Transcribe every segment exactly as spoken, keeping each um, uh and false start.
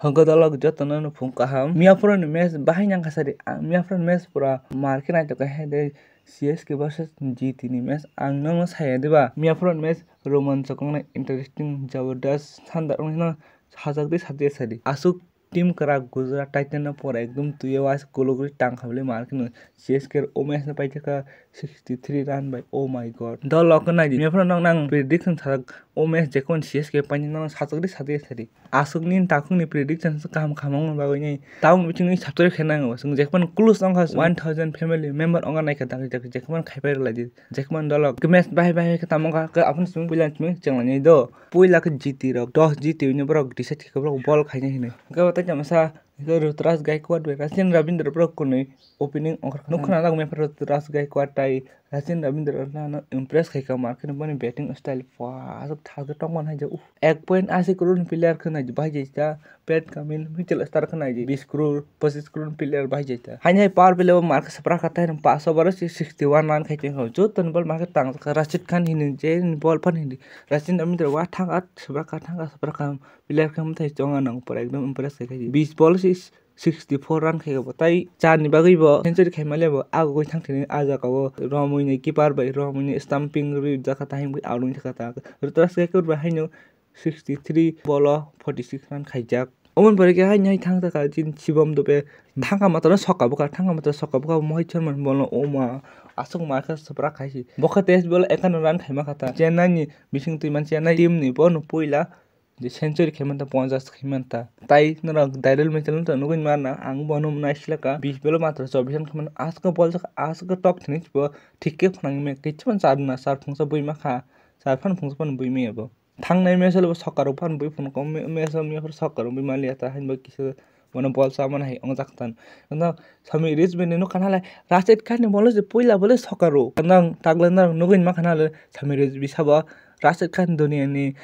Hwnkhe dolok jotono no phung kaham. Miyaphuru ni match bahai nang kha sadi. Ang miyaphuru ni match pura mar khe naitokha hai de C S K versus G T ni match. Ang nokno saya diba? Miyaphuru ni match romanchok wngnai, interesting, jabardast, sandar wngno sajak di, sajak di sadi. Aswk team kwrak Gujarat Titan no pura ekdom twiwi was gologri tang kha bwle mar khe no C S K o match no paithakha sixty three run bai. Oh my god. Dolok khe naidi. Miyaphuru nok nang prediction sajak o match jekhon C S K paini nang sajak di, sajak di sadi. Aswk nini takhukni prediction se kaham kaham wngna bagwi ni. Tabuk bichingni subscribe khe nango. Chwng jephano close wngkha one thousand family member wngna naikha, dakti dakti jephano khaipai rwlaidi. Jephano dolok match bahai bahai khe tamo wngkha, khe aphano chwng puila chwng chenglainai do. Puila khe G T rok, dos G T ni borok decide khe borok bol khainai hinwi. Hwnkhe bo tei tamo sa, hwnkhe Ruturaj Gaikwad bai Rachin Ravindra borok kunui opening wngkha. Nukha na nang mepha Ruturaj Gaikwad tai Rachin Ravindra no impress khaikha, mar khe boni batting style pha aswk thakhe tongmani hai jak. Ek point ashi crore ni player khe nai bahai jaita, Pat Cummins, Mitchell Starc khe nai bis crore, pochis crore ni player bahai jaita. Haini hai power play o mar khe swprak kha tai pash over o sixty one run khai tongkha. Joto ni ball mar khe tang Rashid Khan hini je ni ball phan hindi. Rachin Ravindra wa thang at swprak kha, thang at swprak kha, player khe mthai chonga nang pura ekdom impress khai khai. Bis ball si sixty four run khaikha bo, tai charni bagwi bo century khaimaliya bo agugwi thangthini. Ah jagao romwini keeper bai romwini stumping rwjakha, tahimwi out wngjakha ta. Ruturaj Gaikwad bai haino sixty three ball o forty six run khaijak. Omoni pore khe haino hai thangjakha chini Shivam Dube, thangkha matwrwino sokka bwkha, thangkha matwrwino sokka bwkha, Mohit Sharma ni ball no oma aswk mar khe swprak khaisi. Bo khe test ball o ekanuo run khaimakha ta. Chennai ni bising twi man Chennai team ni bono puila je century khaimanta, ponchas khaimanta. Tai norok Daniel Mitchell no to nugwi mano, ang bono naisilaka, bis ball o matwrwino chobbish run khaimano, aswk ball, aswk tok thini bo thik khe phnangwi maya, kichima charna char phungsa bui makha, char phano phungsa phano bui maya bo. Thangnai match o bo sokka rok phano bui phunukha, match o miyaphuru sokka rok bui maliya ta, haino kisa bono ball chamani hai wngjak tan. Nang Sammy Rizvi ni nukha nalai, Rashid Khan ni ball o je puila bole sokka rok. Nang tagle nang nugwi mankha nalai Sammy Rizvi sabo Rashid Khan duniya ni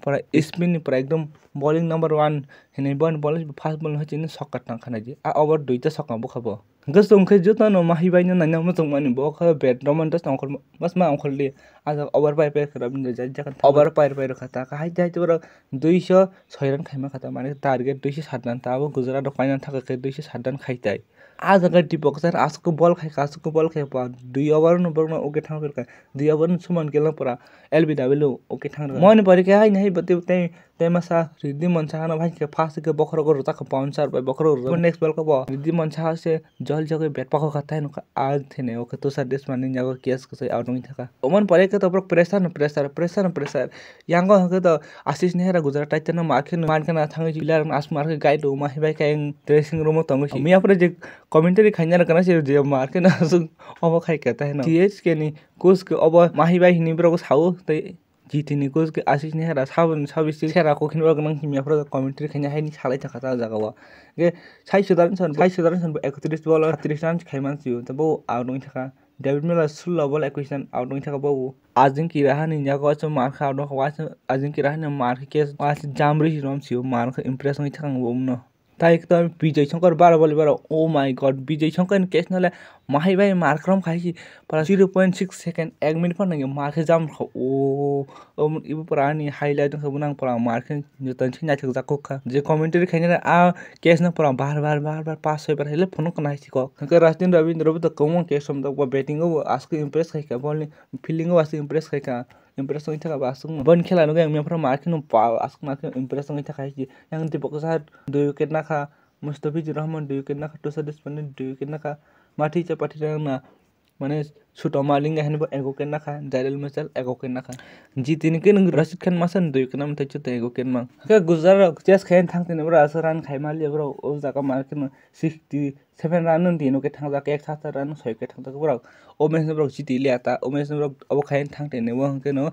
pura spin ni pura ekdom bowling number one hinwi, boni ball o fast ball hai chini sokka tang kha naidi. A over duita sokka bukha bo. Hwnkhe chwng khe jotono Mahi bai no naina muchung mani, bo khe bat romani dos ongkhor, mas ma ongkhor li. A jaga over pai pai khe rw bini jat jat over pai pai rw kha ta, kha hai hai borok duiso soi run khaima kha ta, mane target duiso sat run ta, abo Gujarat rok paina thaka khe duiso sat run khai tai. A jaga Deepak Chahar aswk ball khai kha, aswk ball khai kha, dui over no borok no okay thang kha, dui over no Shubman Gill no pura L B W okay thang rw kha. Moni pore khe hai nai bo tei tei Tei masa Riddhiman Saha no hai khe first khe bokhorok rwjak kha bouncer bai bokhorok rwjak. Next ball khe bo Riddhiman Saha se jol jagwi bat pakhor kha tai nukha. A thene o khe Tushar Deshpande ni yago catch kwchwi out wngwi thangkha. Omoni pore khe to borok pressure no pressure, pressure no pressure. Yango hwnkhe to Ashish Nehra Gujarat Titan no mar khe no, mar khe no thangwi player no aswk mar khe guide rwma hibai khe dressing room o tongwi si. Miya phuru je commentary khaina rwkha na se je mar khe no aswk omo khai khe tai no. T H K ni coach khe obo Mahi bai hinwi borok sao tei G T ni coach khe Ashish Nehra, saboni sabi se sera kok hinwi borok nang himya phuru commentary khaina haini salai thangkha ta jaga o. Khe Sai Sudarshan, Sai Sudarshan bo ekotris ball o ekatris run khai man sio, tei bo out wngwi thangkha. David Miller sullo ball ekkuish run out wngwi thangkha bo. Ajinkya Rahane ni yago waisa mar khe out wngkha, waisa Ajinkya Rahane mar khe catch, waisa jump rw si rom sio, mar khe impress wngwi thangkha bo umno. Tai ekdom Bijoy Shankar baro boli baro, oh my god, Bijoy Shankar ni catch nole Mahi bai mar krom khai si, para zero point six second, ek minute phano nangya mar khe jump kha, oh, oh, ibo pura ani highlight wngkha, bo nang pura mar khe joto ni naithok jak kha. Je commentary khainai a catch no pura bar bar bar bar pas soi bar hile phunuk nai si kok. Hwnkhe Rachin Ravindra bo to kwbangma catch somjak, bo batting o bo aswk impress khai kha, ball ni fielding o aswk impress khai kha. Impress wngwi thangkha bo aswkno. Boni khela nugwi ang miya phuru mar kheno pa-, aswk mar kheno impress wngwi thangkha hai se. Yang Deepak Chahar dui wicket nakha, Mustafizur Rahman dui wicket nakha, Tushar Deshpande dui wicket nakha, Mathai Chapathirana, mane, Suto Malinga hinwi bo ego wicket nakha, Jadon Mitchell ego wicket nakha. G T ni khe nwng Rashid Khan masa dui wicket namthaisio tei ego wicket mang. Khe Gujarat rok chase khai thang tini borok aswk run khai maliya borok o jaga mar kheno sixty seven run no tino khe thangjak, ek sat sat run no soi khe thangjak borok. O match no borok jiti liya ta, o match no borok obo khai thang tini bo hwnkhe no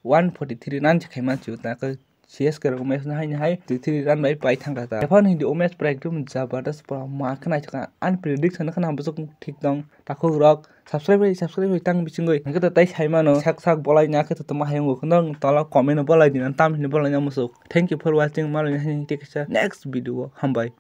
one forty three run se khai man sio ta, khe C S K rok match no haini hai three run bai pai thangkha ta. Ephano hindi o match pura ekdom jabardast pura ma khe naithok kha. Ani prediction khe nang bwswk thik tong, takhuk rok subscribe bai, subscribe bai tang bisingwi hwnkhe to tai sai mano sak sak bolai nya khe to tongma hayung bo kheno tola comment no bolai di, tam hini bolai nya musuk. Thank you for watching, malai nai hai tei kaisa next video o hambai.